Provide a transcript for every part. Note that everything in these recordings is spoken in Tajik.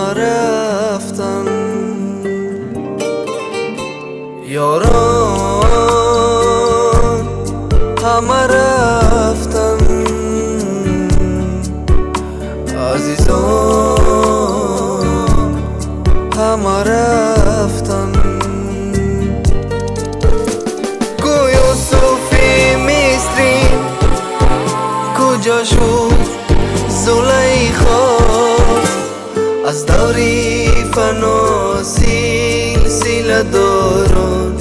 ҳама рафтан, ёрон ҳама рафтан, азизон ҳама рафтан. Ку Юсуфи Мисрӣ куҷо шуд Зулайхо? Аз даври фано силсиладорон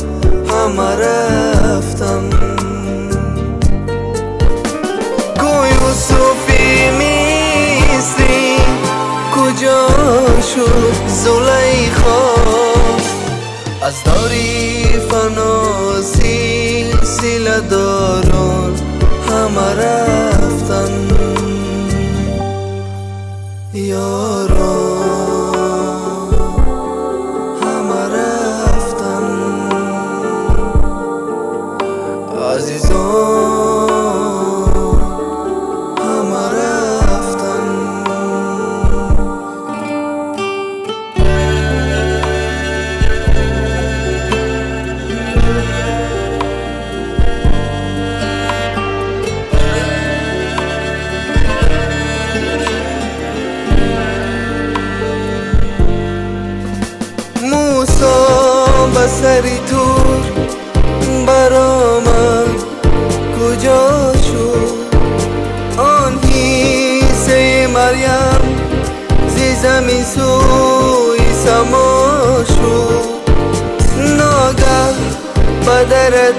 ҳама рафтан. Ку Юсуфи Мисрӣ куҷо шуд Зулайхо? Аз даври фано силсиладорон ҳама рафтан. Ёрон ҳама рафтан, азизон ҳама рафтан. Мусо ба сари Тур баромад, куҷо шуд он ҳиссаи Марьям зи замин сӯи само шуд? Ногаҳ ба дарат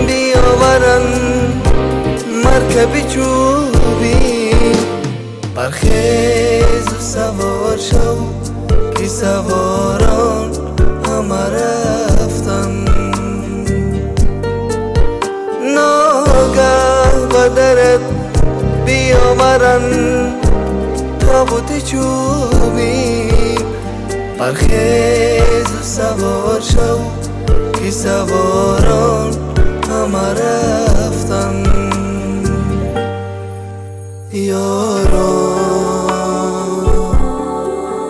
биёваранд маркаби чӯбӣ, бархезу савор шав, ки саворон ҳама рафтан. Ногаҳ ба дарат биёваранд тобути чӯбӣ, бархезу савор шав, ки саворон ҳама рафтан. Ёрон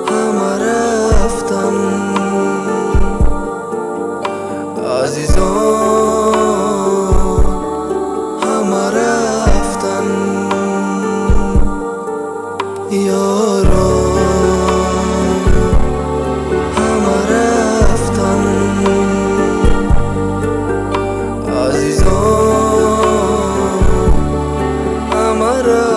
ҳама рафтан, азизон ҳама рафтан, ёрон ҳама рафтан, азизон ҳама рафтан.